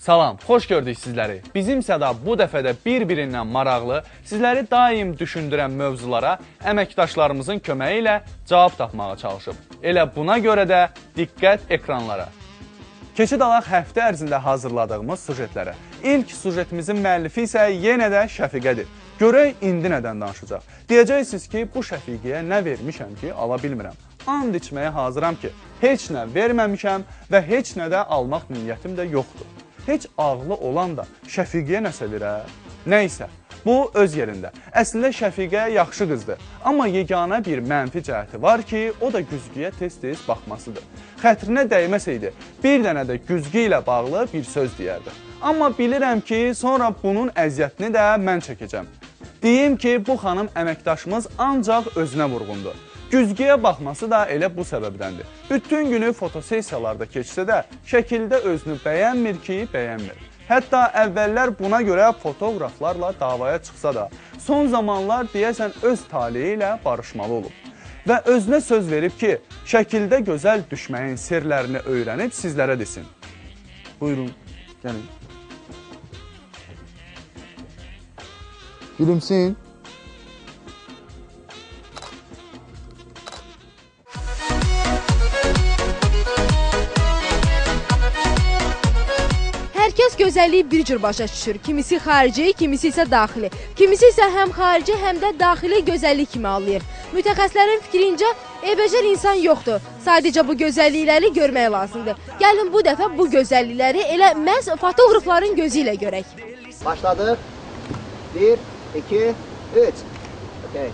Salam, xoş gördük sizləri. Bizim Səda bu dəfə də bir-birindən maraqlı, sizləri daim düşündürən mövzulara əməkdaşlarımızın köməyi ilə cavab tapmağa çalışıb. Elə buna görə də diqqət ekranlara. Keçid alaq həftə ərzində hazırladığımız sujetlərə. İlk sujetimizin müəllifi isə yenə də Şəfiqədir. Görək indi nədən danışacaq. Deyəcəksiniz ki, bu Şəfiqəyə nə vermişəm ki, ala bilmirəm. And içməyə hazıram ki, heç nə verməmişəm və heç nə də almaq niyyətim də yoxdur. Heç ağlı olan da Şəfiqəyə nəsə verər. Nəysə, bu öz yerində. Əslində Şəfiqə yaxşı qızdır. Amma yeganə bir mənfi cəhəti var ki, o da güzgüyə tez-tez baxmasıdır. Xətrinə dəyməsəydi, bir dənə də güzgü ilə bağlı bir söz deyərdi. Amma bilirəm ki, sonra bunun əziyyətini də mən çəkəcəm. Deyim ki, bu xanım əməkdaşımız ancaq özünə vurğundur. Güzgüyə baxması da elə bu səbəbdəndir. Bütün günü fotosessiyalarda keçsə də şəkildə özünü bəyənmir ki, bəyənmir. Hətta əvvəllər buna görə fotoqraflarla davaya çıxsa da, son zamanlar deyəsən öz taleyi ilə barışmalı olub. Və özünə söz verib ki, şəkildə gözəl düşməyin sirlərini öyrənib sizlərə desin. Buyurun, gəlin. Gülümsün. Hər kəs gözəlliyi bir cür başa düşür. Kimisi xarici, kimisi isə daxili. Kimisi isə həm xarici, həm də daxili gözəllik kimi anlayır. Mütəxəssislərin fikrincə, eybəcər insan yoxdur. Sadəcə bu gözəllikləri görmək lazımdır. Gəlin bu dəfə bu gözəllikləri elə məhz fotoqrafların gözü ilə görək. Başladıq. 1, 2, 3. Okay.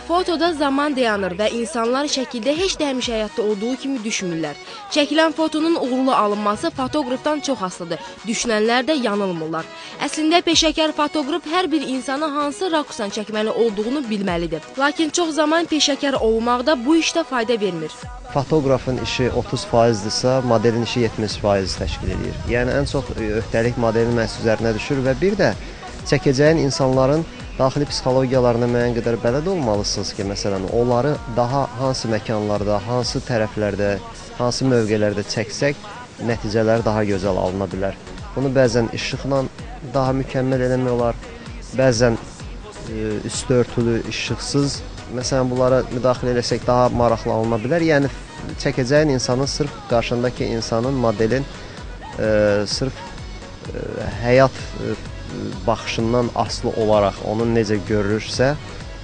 Fotoda zaman dayanır və insanlar şəkildə heç də həmişə həyatda olduğu kimi düşmürlər. Çəkilən fotonun uğurlu alınması fotoqrafdan çox asılıdır. Düşünənlər də yanılmırlar. Əslində peşəkar fotoqraf hər bir insanı hansı rakursdan çəkməli olduğunu bilməlidir. Lakin çox zaman peşəkar olmaq da bu işdə fayda vermir. Fotoqrafın işi 30%dirsə, modelin işi 70% təşkil edir. Yəni ən çox öhdəlik modelin məhz üzərinə düşür və bir də çəkəcəyin insanların daxili psixologiyalarına müəyyən qədər bələd olmalısınız ki, məsələn, onları daha hansı məkanlarda, hansı tərəflərdə, hansı mövqelərdə çəksək, nəticələr daha gözəl alına bilər. Bunu bəzən işıqla daha mükəmməl eləmək olar, bəzən üstü örtülü, işıqsız, məsələn, bunlara müdaxilə eləsək daha maraqlı alına bilər. Yəni, çəkəcəyin insanın, sırf qarşındakı insanın, modelin sırf həyat baxışından asılı olaraq onun necə görürsə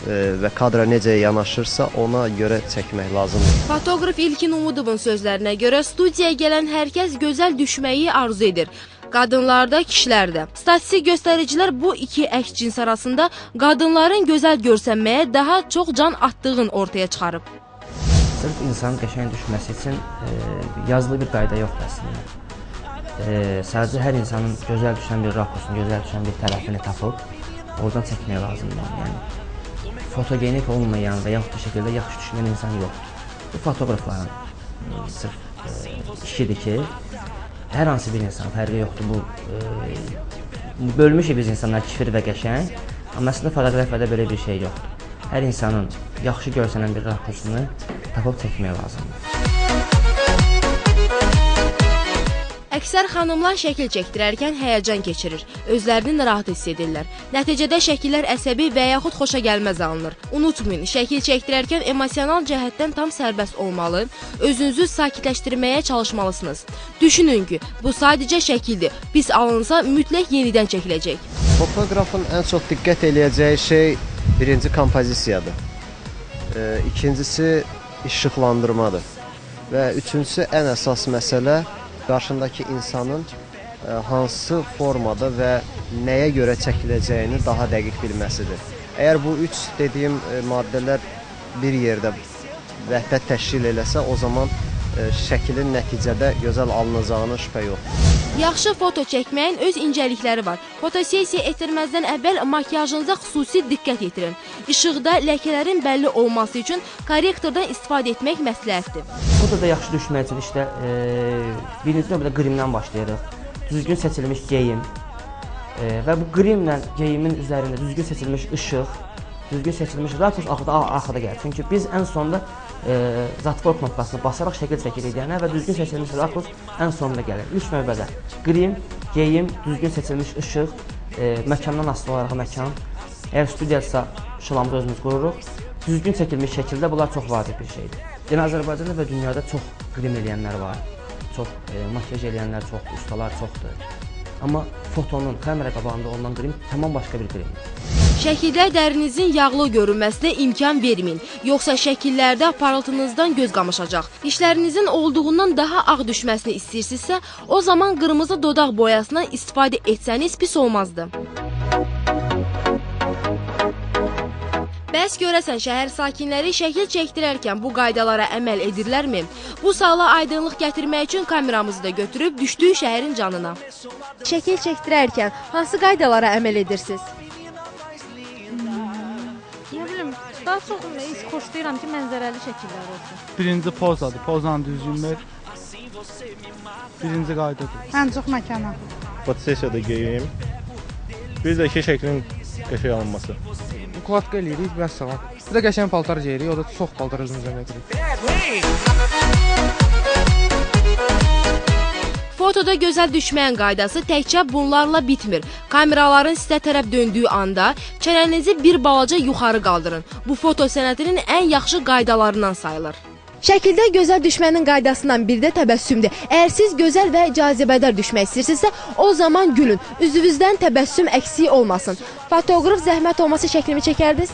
və kadra necə yanaşırsa ona görə çəkmək lazımdır. Fotoqraf İlkin Umudovun sözlərinə görə studiyaya gələn hər kəs gözəl düşməyi arzu edir. Qadınlarda, kişilərdə. Statistik göstəricilər bu iki əks cins arasında qadınların gözəl görsənməyə daha çox can atdığını ortaya çıxarıb. Sırf insanın qəşəng düşməsi üçün yazılı bir qayda yoxdur əslində. Sadəcə hər insanın gözəl düşən bir rakursunu, gözəl düşən bir tərəfini tapıb oradan çəkmək lazımdır. Yəni, fotogenik olmayan və yaxud da şəkildə yaxşı düşmən insan yoxdur. Bu fotoqrafların sırf işidir ki, hər hansı bir insan, fərqi yoxdur. Bu bölmüşük biz insanlar kifir və qəşəng, amma əslində fotoqrafiyada belə bir şey yoxdur. Hər insanın yaxşı görsənən bir rakursunu tapıb çəkmək lazımdır. Əksər xanımlar şəkil çəkdirərkən həyəcan keçirir, özlərini narahat hiss edirlər. Nəticədə şəkillər əsəbi və yaxud xoşa gəlməz alınır. Unutmayın, şəkil çəkdirərkən emosional cəhətdən tam sərbəst olmalı, özünüzü sakitləşdirməyə çalışmalısınız. Düşünün ki, bu sadəcə şəkildir, pis alınsa mütləq yenidən çəkiləcək. Fotoqrafın ən çox diqqət eləyəcəyi şey birinci kompozisiyadır, ikincisi işıqlandırmadır və üçüncüsü ən əsas məsələ qarşındakı insanın hansı formada və nəyə görə çəkiləcəyini daha dəqiq bilməsidir. Əgər bu üç dediyim maddələr bir yerdə vəhdət təşkil eləsə, o zaman şəklin nəticədə gözəl alınacağına şübhə yoxdur. Yaxşı foto çəkməyin öz incəlikləri var. Fotosessiya etdirməzdən əvvəl makiyajınıza xüsusi diqqət yetirin. İşıqda ləkələrin bəlli olması üçün korrektordan istifadə etmək məsləhətdir. Fotoda yaxşı düşmək üçün işte birinci növbədə qrimdən başlayırıq. Düzgün seçilmiş geyim və bu qrimlə geyimin üzərində düzgün seçilmiş işıq, düzgün seçilmiş rakurs axırda gəlir. Çünki biz ən sonda zatvor knopkasını basaraq şəkil çəkirik deyənə və düzgün seçilmiş rakurs ən sonda gəlir. İlk növbədə qrim, Geyim, düzgün seçilmiş işıq, məkandan asılı olaraq məkan. Əgər studiyadırsa, işıqlamızı özümüz qururuq. Düzgün çəkilmiş şəkildə bunlar çox vacib bir şeydir. Yəni Azərbaycanda və dünyada çox qrim eləyənlər var, çox makyaj eləyənlər çoxdur, ustalar çoxdur. Amma fotonun kamera qabağında olunan qrim tamam başqa bir qrimdir. Şəkildə dərinizin yağlı görünməsinə imkan verməyin. Yoxsa şəkillərdə parıltınızdan göz qamaşacaq. Dişlərinizin olduğundan daha ağ düşməsini istəyirsinizsə, o zaman qırmızı dodaq boyasından istifadə etsəniz pis olmazdı. Bəs görəsən şəhər sakinləri şəkil çəkdirərkən bu qaydalara əməl edirlərmi? Bu suala aydınlıq gətirmək üçün kameramızı da götürüb düşdük şəhərin canına. Şəkil çəkdirərkən hansı qaydalara əməl edirsiniz? Nə bilim, daha çox xoşlayıram ki, mənzərəli şəkillər olsun. Birinci pozadır, pozanı düzgün ver. Birinci qaydadır. Ən çox məkana. Fotosessiyada geyim. Bir də ki, şəklin qəşəng alınması. Ukladka eləyirik, vəssalam. Bir də qəşəng paltar geyirik, o da çox paltar özümüzə veririk. Fotoda gözəl düşməyin qaydası təkcə bunlarla bitmir. Kameraların sizə tərəf döndüyü anda çənənizi bir balaca yuxarı qaldırın. Bu foto sənətinin ən yaxşı qaydalarından sayılır. Şəkildə gözəl düşmənin qaydasından biri də təbəssümdür. Əgər siz gözəl və cazibədar düşmək istəyirsinizsə, o zaman gülün. Üzünüzdən təbəssüm əksik olmasın. Fotoqraf zəhmət olmasa şəklimi çəkərdiniz?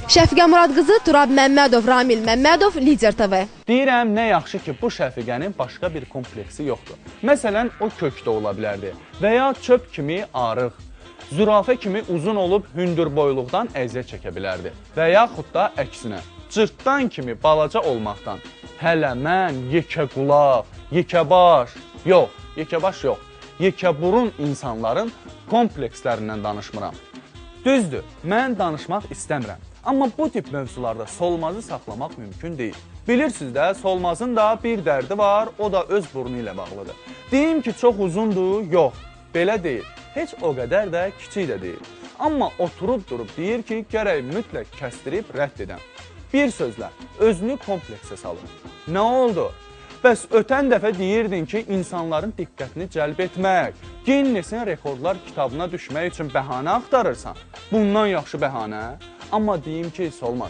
Şəfiqə Muradqızı, Turab Məmmədov, Ramil Məmmədov, Lider TV. Deyirəm, nə yaxşı ki, bu Şəfiqənin başqa bir kompleksi yoxdur. Məsələn, o kök də ola bilərdi və ya çöp kimi arıq, zürafə kimi uzun olub hündürboyluqdan əziyyət çəkə bilərdi və yaxud da əksinə, cırtdan kimi balaca olmaqdan. Hələ mən yekə qulaq, yekə baş, yox, yekə baş yox, yekə burun insanların komplekslərindən danışmıram. Düzdür, mən danışmaq istəmirəm. Amma bu tip mövzularda Solmazı saxlamaq mümkün deyil. Bilirsiniz də, Solmazın da bir dərdi var, o da öz burnu ilə bağlıdır. Deyim ki, çox uzundur, yox, belə deyil. Heç o qədər də kiçik də deyil. Amma oturub durub deyir ki, gərək mütləq kəstirib rədd edəm. Bir sözlə, özünü kompleksə salır. Nə oldu? Bəs ötən dəfə deyirdin ki, insanların diqqətini cəlb etmək, Guinness-in rekordlar kitabına düşmək üçün bəhanə axtarırsan. Bundan yaxşı bəhanə? Amma deyim ki, Solmaz,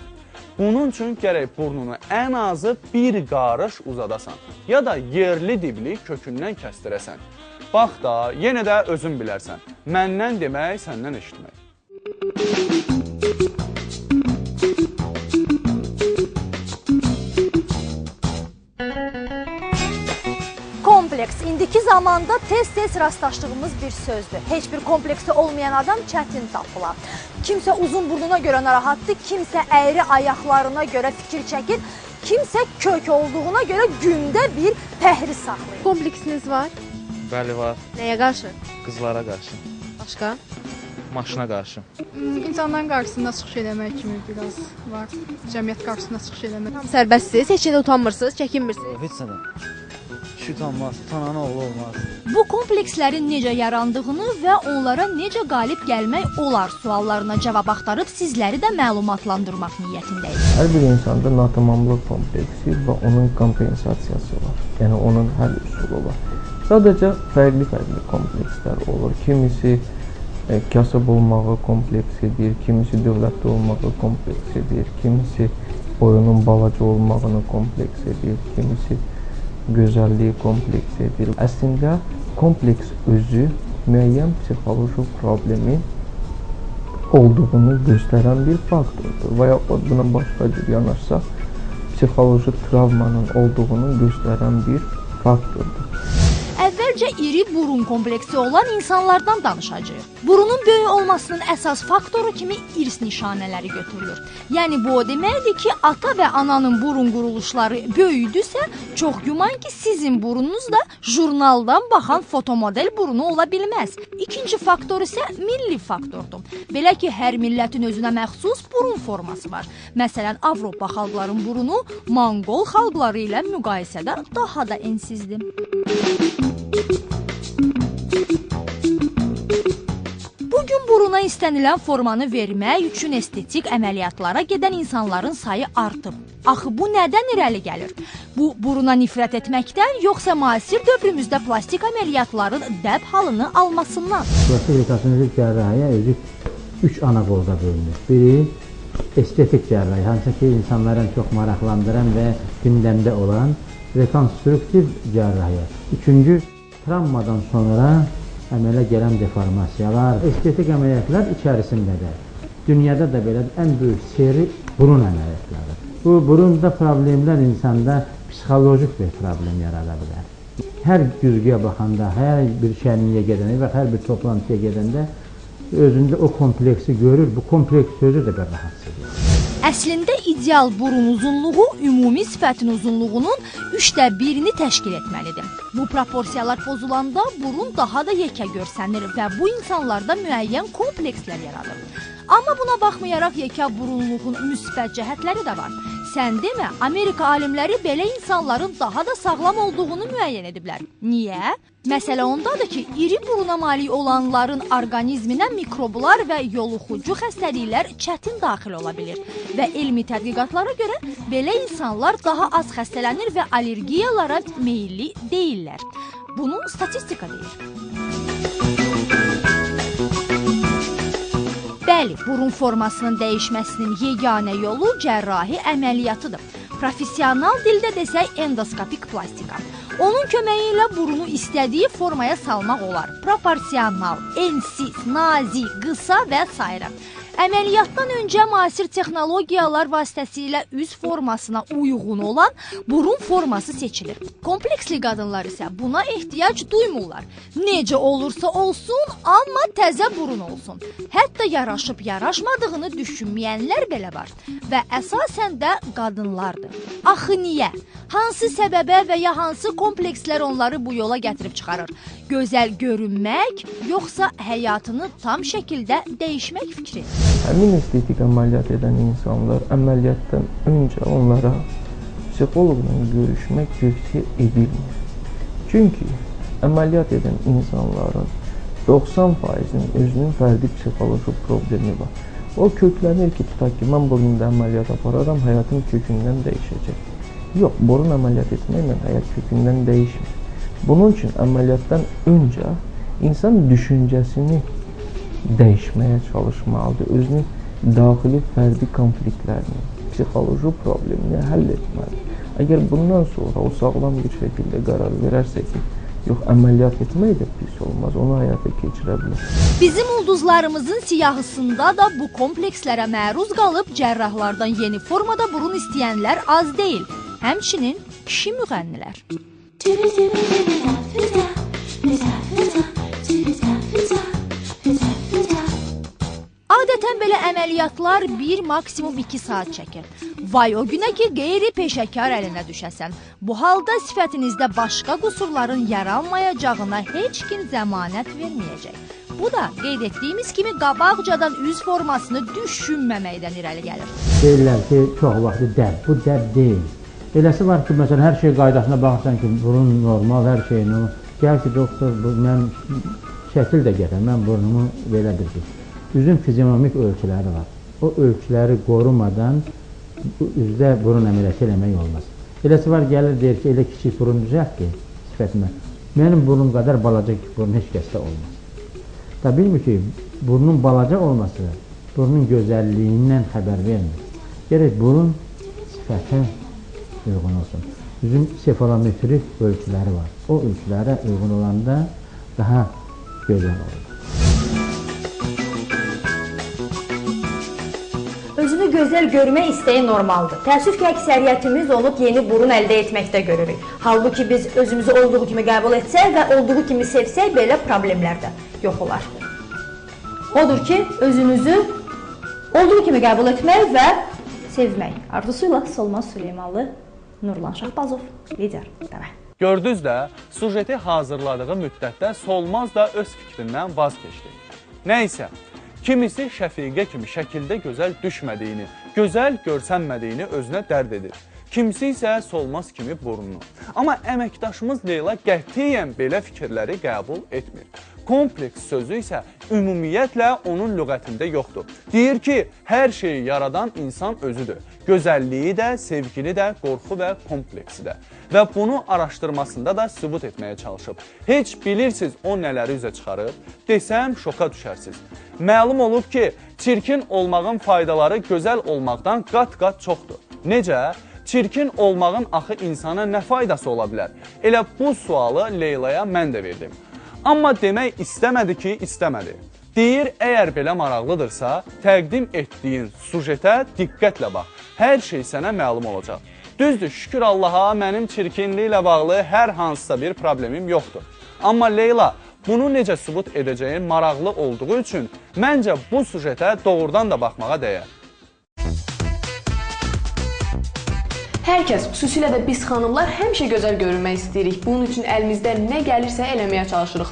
bunun üçün gərək burnunu ən azı bir qarış uzadasan ya da yerli dibli kökündən kəstirəsən. Bax da, yenə də özün bilərsən. Məndən demək, səndən eşitmək. Kompleks indiki zamanda tez-tez rastlaşdığımız bir sözdür. Heç bir kompleksi olmayan adam çətin tapılar. Kimsə uzun burnuna görə narahatdır, kimsə əyri ayaqlarına görə fikir çəkir, kimsə kök olduğuna görə gündə bir pəhriz saxlayır. Kompleksiniz var? Bəli, var. Nəyə qarşı? Qızlara qarşı. Başqa? Maşına qarşı. İnsanların qarşısında çıxış eləmək kimi biraz var. Cəmiyyət qarşısında çıxış eləmək. Tam sərbəstsiz, heç nədən utanmırsınız, çəkinmirsiniz? Heç nədən. Kişi utanmaz, utanan oğlu olmaz. Bu komplekslərin necə yarandığını və onlara necə qalib gəlmək olar suallarına cavab axtarıb sizləri də məlumatlandırmaq niyyətindəyik. Hər bir insanda natamamlıq kompleksi və onun kompensasiyası var. Yəni onun həll üsulu var. Sadəcə fərqli-fərqli komplekslər olur. Kimisi kasıb olmağı kompleks edir, kimisi dövlətli olmağı kompleks edir, kimisi boyunun balaca olmağını kompleks edir, kimisi gözəlliyi kompleks edir. Əslində, kompleks özü müəyyən psixoloji problemin olduğunu göstərən bir faktordur. Və ya buna başqa cür yanaşsaq, psixoloji travmanın olduğunu göstərən bir faktordur. Əvvəlcə iri burun kompleksi olan insanlardan danışacağıq. Burunun böyük olmasının əsas faktoru kimi irs nişanələri götürülür. Yəni bu o deməkdir ki, ata və ananın burun quruluşları böyüdüsə, çox güman ki, sizin burununuz da jurnaldan baxan fotomodel burunu ola bilməz. İkinci faktor isə milli faktordur. Belə ki, hər millətin özünə məxsus burun forması var. Məsələn, Avropa xalqların burunu Monqol xalqları ilə müqayisədə daha da ensizdir. Bugün buruna istənilən formanı vermək üçün estetik əməliyyatlara gedən insanların sayı artıb. Axı bu nədən irəli gəlir? Bu, buruna nifrət etməkdən, yoxsa müasir dövrümüzdə plastik əməliyyatların dəb halını almasından? Plastik rekonstruktiv cərrahiyyə özü 3 ana qolda bölünür. Biri estetik cərrahiyyə, hansı ki, insanların çox maraqlandıran və gündəmdə olan rekonstruktiv cərrahiyyə. Üçüncü, travmadan sonra əmələ gələn deformasiyalar, estetik əməliyyatlar içərisində də, dünyada da belə ən böyük seri burun əməliyyatlarıdır. Bu, burunda problemlər insanda psixolojik bir problem yarada bilər. Hər güzgüyə baxanda, hər bir şənliyə gedəndə və hər bir toplantıya gedəndə özündə o kompleksi görür, bu kompleks sözü də bir rahatsız edir. Əslində ideal burun uzunluğu ümumi sifətin uzunluğunun 1/3-ni təşkil etməlidir. Bu proporsiyalar pozulanda burun daha da yekə görsənir və bu insanlarda müəyyən komplekslər yaradır. Amma buna baxmayaraq yekə burunluğun müsbət cəhətləri də var. Sən demə, Amerika alimləri belə insanların daha da sağlam olduğunu müəyyən ediblər. Niyə? Məsələ ondadır ki, iri buruna malik olanların orqanizminə mikroblar və yoluxucu xəstəliklər çətin daxil ola bilir. Və elmi tədqiqatlara görə belə insanlar daha az xəstələnir və allergiyalara meyilli deyillər. Bunu statistika deyir. Bəli, burun formasının dəyişməsinin yeganə yolu cərrahi əməliyyatıdır. Professional dildə desək endoskopik plastika. Onun köməyi ilə burunu istədiyi formaya salmaq olar. Proporsional, ensiz, nazik, qısa və s. Əməliyyatdan öncə müasir texnologiyalar vasitəsilə üz formasına uyğun olan burun forması seçilir. Kompleksli qadınlar isə buna ehtiyac duymurlar. Necə olursa olsun, amma təzə burun olsun. Hətta yaraşıb yaraşmadığını düşünməyənlər belə var və əsasən də qadınlardır. Axı niyə? Hansı səbəbə və ya hansı komplekslər onları bu yola gətirib çıxarır? Gözəl görünmək, yoxsa həyatını tam şəkildə dəyişmək fikri? Həmin estetik əməliyyat edən insanlar əməliyyatdan öncə onlara psixoloqla görüşmək tövsiyə edilmir. Çünki əməliyyat edən insanların 90%-inin özünün fərdi psixoloji problemi var. O köklənir ki, tutaq ki, mən burnumda əməliyyat apararam, həyatım kökündən dəyişəcək. Yox, burun əməliyyat etməklə həyat kökündən dəyişmir. Bunun üçün əməliyyatdan öncə insan düşüncəsini dəyişməyə çalışmalıdır. Özünün daxili fərdi konfliktlərini, psixoloji problemini həll etməlidir. Əgər bundan sonra o sağlam bir şəkildə qərar verərsə ki, yox, əməliyyat etmək də pis olmaz, onu həyata keçirə bilər. Bizim ulduzlarımızın siyahısında da bu komplekslərə məruz qalıb cərrahlardan yeni formada burun istəyənlər az deyil. Həmçinin kişi müğənnilər. Adətən belə əməliyyatlar 1, maksimum 2 saat çəkir. Vay o günə ki, qeyri-peşəkar əlinə düşəsən. Bu halda sifətinizdə başqa qüsurların yaranmayacağına heç kim zəmanət verməyəcək. Bu da qeyd etdiyimiz kimi qabaqcadan üz formasını düşünməməkdən irəli gəlir. Deyirlər ki, çox vaxtı dəb. Bu dəb deyil. Eləsi var ki, məsələn, hər şey qaydasına baxırsan ki, burun normal, hər şey normal. Gəl ki, doktor, mən şəkil də gətir, mən burnumu belə bir şey. Üzün fizionomik ölçüləri var. O ölçüləri qorumadan üzdə burun əməliyyatı eləmək olmaz. Eləsi var, gəlir, deyir ki, elə kiçik burun düzəlt ki, sifətimə. Mənim burnum qədər balaca burun heç kəsdə olmaz. Da bilmir ki, burnun balaca olması burnun gözəlliyindən xəbər vermir. Gerək burun sifətə uyğun olsun. Üzün sefalometrik ölçüləri var. O ölçülərə uyğun olanda daha gözəl olur. Özünü gözəl görmək istəyi normaldır. Təəssüf ki, əksəriyyətimiz onu yeni burun əldə etməkdə görürük. Halbuki biz özümüzü olduğu kimi qəbul etsək və olduğu kimi sevsək, belə problemlər də yox olar. Odur ki, özünüzü olduğu kimi qəbul etmək və sevmək arzusuyla Solmaz Süleymanlı, Nurlan Şahbazov, Lider TV. Gördünüz də, sujeti hazırladığı müddətdə Solmaz da öz fikrindən vaz keçdi. Nəysə, kimisi Şəfiqə kimi şəkildə gözəl düşmədiyini, gözəl görsənmədiyini özünə dərd edir. Kimisi isə Solmaz kimi burnunu. Amma əməkdaşımız Leyla qətiyyən belə fikirləri qəbul etmir. Kompleks sözü isə ümumiyyətlə onun lüğətində yoxdur. Deyir ki, hər şeyi yaradan insan özüdür. Gözəlliyi də, sevgini də, qorxu və kompleksi də. Və bunu araşdırmasında da sübut etməyə çalışıb. Heç bilirsiniz o nələri üzə çıxarıb? Desəm şoka düşərsiniz. Məlum olub ki, çirkin olmağın faydaları gözəl olmaqdan qat-qat çoxdur. Necə? Çirkin olmağın axı insana nə faydası ola bilər? Elə bu sualı Leylaya mən də verdim. Amma demək istəmədi ki, istəmədi. Deyir, əgər belə maraqlıdırsa, təqdim etdiyin sujetə diqqətlə bax. Hər şey sənə məlum olacaq. Düzdür, şükür Allaha, mənim çirkinliklə bağlı hər hansısa bir problemim yoxdur. Amma Leyla, bunu necə sübut edəcəyin maraqlı olduğu üçün məncə bu sujetə doğrudan da baxmağa dəyər. Hər kəs, xüsusilə də biz xanımlar həmişə gözəl görünmək istəyirik. Bunun üçün əlimizdən nə gəlirsə eləməyə çalışırıq.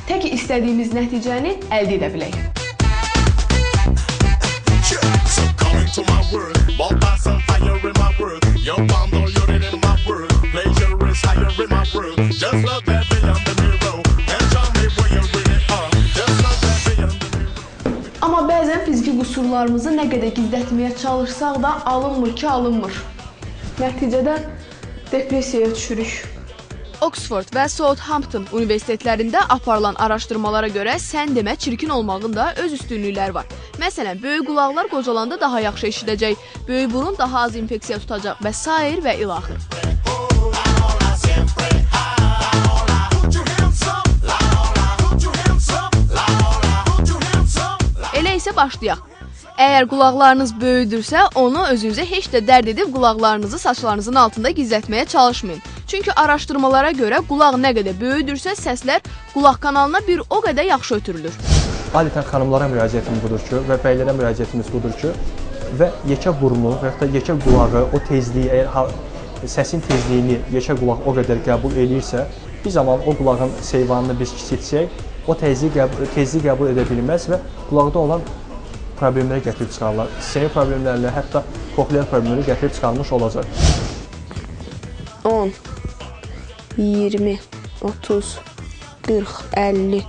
Tək ki, istədiyimiz nəticəni əldə edə bilək. Amma bəzən fiziki qüsurlarımızı nə qədər gizlətməyə çalışsaq da alınmır ki, alınmır. Nəticədə depressiyaya düşürük. Oxford və Southampton universitetlərində aparılan araşdırmalara görə sən demə çirkin olmağın da öz üstünlükləri var. Məsələn, böyük qulaqlar qocalanda daha yaxşı eşidəcək, böyük burun daha az infeksiya tutacaq və sair və ilaxır. Elə isə başlayaq. Əgər qulaqlarınız böyüdürsə, onu özünüzə heç də dərd edib qulaqlarınızı saçlarınızın altında gizlətməyə çalışmayın. Çünki araşdırmalara görə qulaq nə qədər böyüdürsə, səslər qulaq kanalına bir o qədər yaxşı ötürülür. Adətən xanımlara müraciətim budur ki, və bəylərə müraciətimiz budur ki, və yekə burnu və yaxud da yekə qulağı, o tezliyi, əgər səsin tezliyini yekə qulaq o qədər qəbul eləyirsə, bir zaman o qulağın seyvanını biz kiçiltsək, o tezliyi qəbul edə bilməz və qulaqda olan problemləri gətirib çıxarlar. Sinir problemlərlə, hətta koxlear problemləri gətirib çıxarmış olacaq. 10, 20, 30, 40, 50,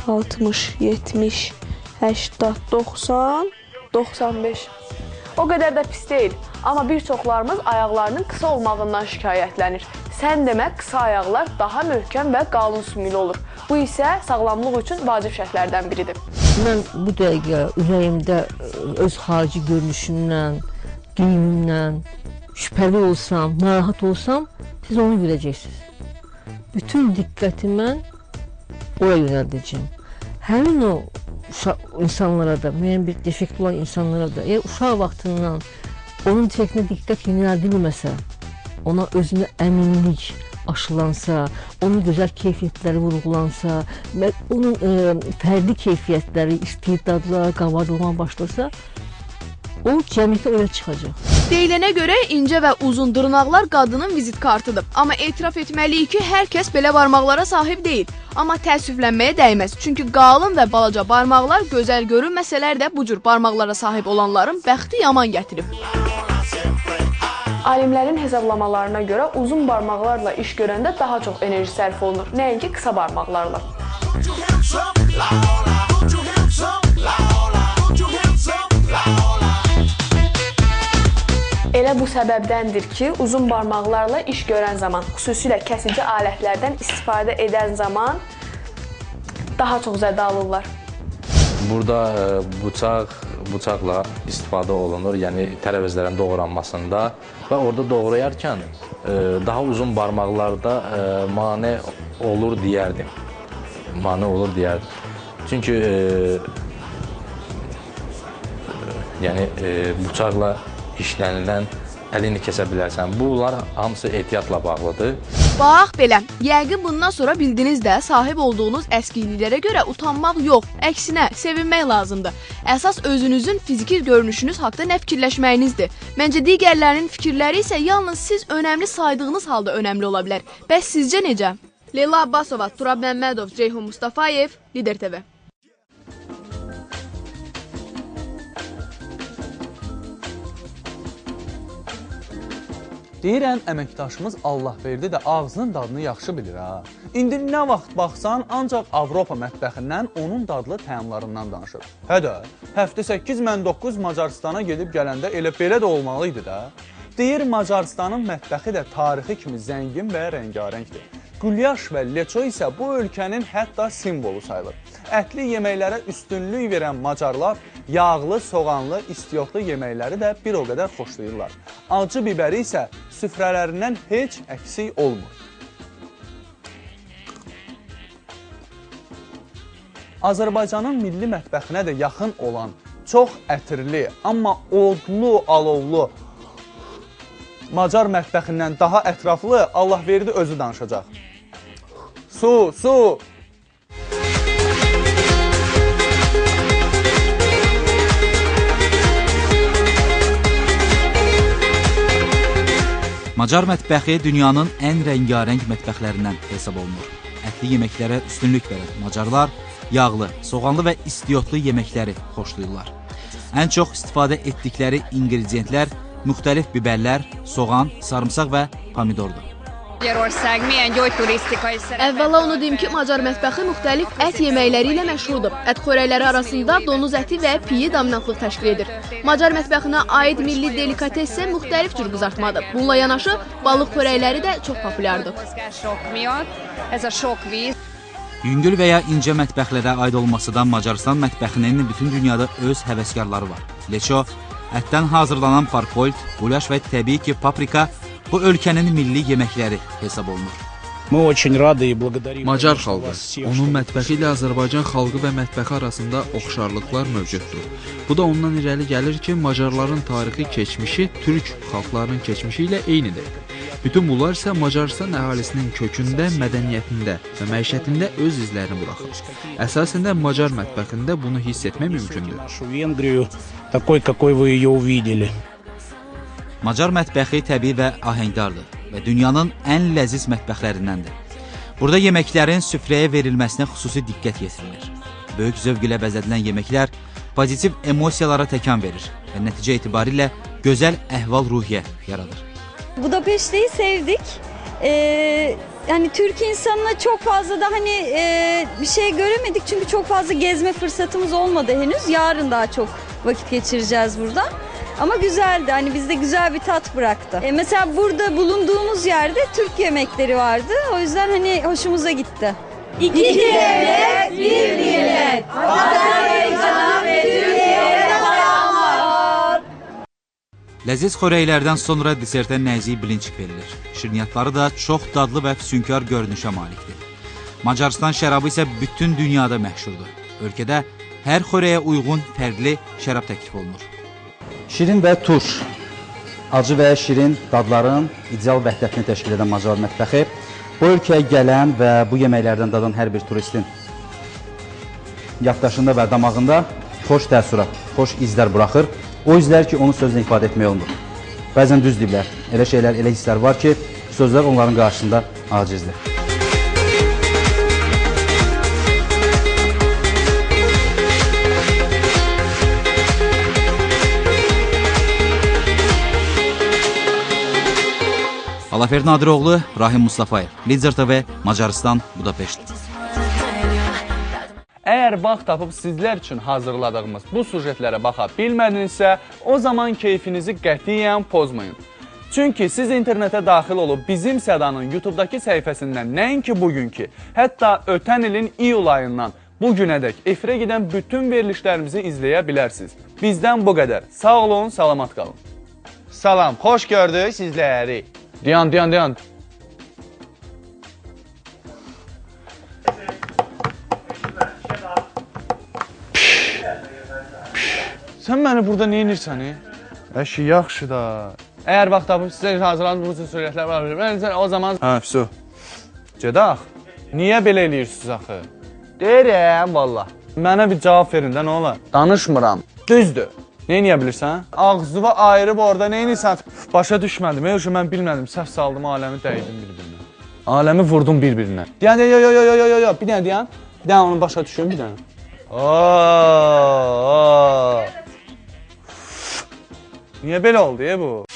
60, 70, 80, 90, 95. O qədər də pis deyil. Amma bir çoxlarımız ayaqlarının qısa olmağından şikayətlənir. Sən demə, qısa ayaqlar daha möhkəm və qalın sümüklü olur. Bu isə sağlamlıq üçün vacib şərtlərdən biridir. Mən bu dəqiqə ürəyimdə öz xarici görünüşümdən, geyimimdən şübhəli olsam, narahat olsam, siz onu görəcəksiniz. Bütün diqqəti mən oraya yönəldəcəyim. Həmin o insanlara da, müəyyən bir defekt olan insanlara da, əgər uşaq vaxtından onun defektinə diqqət yönəldilməsə, ona özünə əminlik aşılansa, onun gözəl keyfiyyətləri vurğulansa, onun fərqli keyfiyyətləri, istedadlar qabardılmağa başlasa, o cəmiyyətə öyle çıxacaq. Deyilənə görə incə və uzun dırnaqlar qadının vizit kartıdır. Amma etiraf etməliyik ki, hər kəs belə barmaqlara sahib deyil. Amma təəssüflənməyə dəyməz. Çünki qalın və balaca barmaqlar gözəl görünməsələr də bu cür barmaqlara sahib olanların bəxti yaman gətirib. Alimlərin hesablamalarına görə uzun barmaqlarla iş görəndə daha çox enerji sərf olunur, nəinki qısa barmaqlarla. Elə bu səbəbdəndir ki, uzun barmaqlarla iş görən zaman, xüsusilə kəsici alətlərdən istifadə edən zaman daha çox zədə alırlar. Burada bıçaqla istifadə olunur, yəni tərəvəzlərin doğranmasında və orada doğrayarkən daha uzun barmaqlarda mane olur deyərdim. Mane olur deyərdim. Çünki yəni bıçaqla işlənilən əlini kəsə bilərsən. Bunlar hamısı ehtiyatla bağlıdır. Bax belə, yəqin bundan sonra bildiniz də sahib olduğunuz əskikliklərə görə utanmaq yox, əksinə sevinmək lazımdır. Əsas özünüzün fiziki görünüşünüz haqda nə fikirləşməyinizdir. Məncə digərlərinin fikirləri isə yalnız siz önəmli saydığınız halda önəmli ola bilər. Bəs sizcə necə? Leyla Abbasova, Turab Məmmədov, Ceyhun Mustafayev, Lider TV. Deyirəm, əməkdaşımız Allahverdi də ağzının dadını yaxşı bilir ha. İndi nə vaxt baxsan, ancaq Avropa mətbəxindən onun dadlı təamlarından danışır. Hə də, həftə 8 mən 9 Macaristana gedib gələndə elə belə də olmalı idi də. Deyir, Macarıstanın mətbəxi də tarixi kimi zəngin və rəngarəngdir. Gulyaş və leço isə bu ölkənin hətta simvolu sayılır. Ətli yeməklərə üstünlük verən macarlar yağlı, soğanlı, istiotlu yeməkləri də bir o qədər xoşlayırlar. Acı bibəri isə süfrələrindən heç əksik olmur. Azərbaycanın milli mətbəxinə də yaxın olan çox ətirli, amma odlu, alovlu Macar mətbəxindən daha ətraflı Allahverdi özü danışacaq. Su, su! Macar mətbəxi dünyanın ən rəngarəng mətbəxlərindən hesab olunur. Ətli yeməklərə üstünlük verən macarlar yağlı, soğanlı və istiotlu yeməkləri xoşlayırlar. Ən çox istifadə etdikləri ingrediyentlər müxtəlif biberlər, soğan, sarımsaq və pomidordur. Əvvəla onu deyim ki, Macar mətbəxi müxtəlif ət yeməkləri ilə məşhurdur. Ət xörəkləri arasında donuz əti və piyi dominantlıq təşkil edir. Macar mətbəxinə aid milli delikates isə müxtəlif cür qızartmadır. Bununla yanaşı, balıq xörəkləri də çox populyardır. Yüngül və ya incə mətbəxlərə aid olması da Macaristan mətbəxinin bütün dünyada öz həvəskarları var. Leço, ətdən hazırlanan parkolt, gulaş və təbii ki, paprika bu ölkənin milli yeməkləri hesab olunur. Macar xalqı, onun mətbəxi ilə Azərbaycan xalqı və mətbəxi arasında oxşarlıqlar mövcuddur. Bu da ondan irəli gəlir ki, macarların tarixi keçmişi türk xalqlarının keçmişi ilə eynidir. Bütün bunlar isə Macaristan əhalisinin kökündə, mədəniyyətində və məişətində öz izlərini buraxır. Əsasən də macar mətbəxində bunu hiss etmək mümkündür. Macar mətbəxi təbii və ahəngdardır və dünyanın ən ləziz mətbəxlərindəndir. Burada yeməklərin süfrəyə verilməsinə xüsusi diqqət yetirilir. Böyük zövq ilə bəzədilən yeməklər pozitiv emosiyalara təkan verir və nəticə etibarilə gözəl əhval-ruhiyyə yaradır. Budapeşte'yi sevdik. Yani Türk insanına çok fazla da hani bir şey göremedik çünkü çok fazla gezme fırsatımız olmadı henüz. Yarın daha çok vakit geçireceğiz burada. Ama güzeldi. Hani bizde güzel bir tat bıraktı. Mesela burada bulunduğumuz yerde Türk yemekleri vardı. O yüzden hani hoşumuza gitti. İki devlet, bir millet. Azerbaycan'a ve Türkiye'ye selamlar. Ləziz xörəklərdən sonra desertə nəzik bilinçik verilir. Şirniyyatları da çox dadlı və füsunkar görünüşə malikdir. Macaristan şərabı isə bütün dünyada məşhurdur. Ölkədə hər xörəyə uyğun fərqli şərab təklif olunur. Şirin və turş, acı və şirin dadların ideal vəhdətini təşkil edən macar mətbəxi bu ölkəyə gələn və bu yeməklərdən dadan hər bir turistin yaddaşında və damağında xoş təəssürat, xoş izlər buraxır. O izlər ki, onu sözlə ifadə etmək olmur. Bəzən düz deyiblər, elə şeylər, elə hisslər var ki, sözlər onların qarşısında acizdir. Alafer Nadiroğlu, Rahim Mustafayev, Lider TV, Macaristan, Budapeşt. Əgər vaxt tapıb sizlər üçün hazırladığımız bu sujetlərə baxa bilmədinizsə, o zaman keyfinizi qətiyyən pozmayın. Çünki siz internetə daxil olub Bizim Sədanın YouTube-dakı səhifəsindən nəinki bugünkü, hətta ötən ilin iyul ayından bu günədək efirə gedən bütün verilişlərimizi izləyə bilərsiniz. Bizdən bu qədər. Sağ olun, salamat qalın. Salam, xoş gördük sizləri. Dayan, dayan, dayan. Sən məni burada nə edirsən? Əşi, yaxşı da. Əgər vaxt tapıb sizə hazırlanıb bu sürətlər var, o zaman... Hə, vəsə. Gedaq. Niyə belə eləyirsiniz axı? Deyirəm, vallah. Mənə bir cavab verin də, nə olar? Danışmıram. Düzdür. Nə eləyə bilirsən? Ağzıva ayırıb orada nə eləyirsən? Başa düşmədim. Yox, mən bilmədim. Səhv saldım, aləmi dəydim bir-birinə. Aləmi vurdum bir-birinə. Dayan, yo, yo, yo, yo, yo, yo. Bir dənə dayan. Bir dənə onu başa düşün, bir dənə. Niyə belə oldu bu?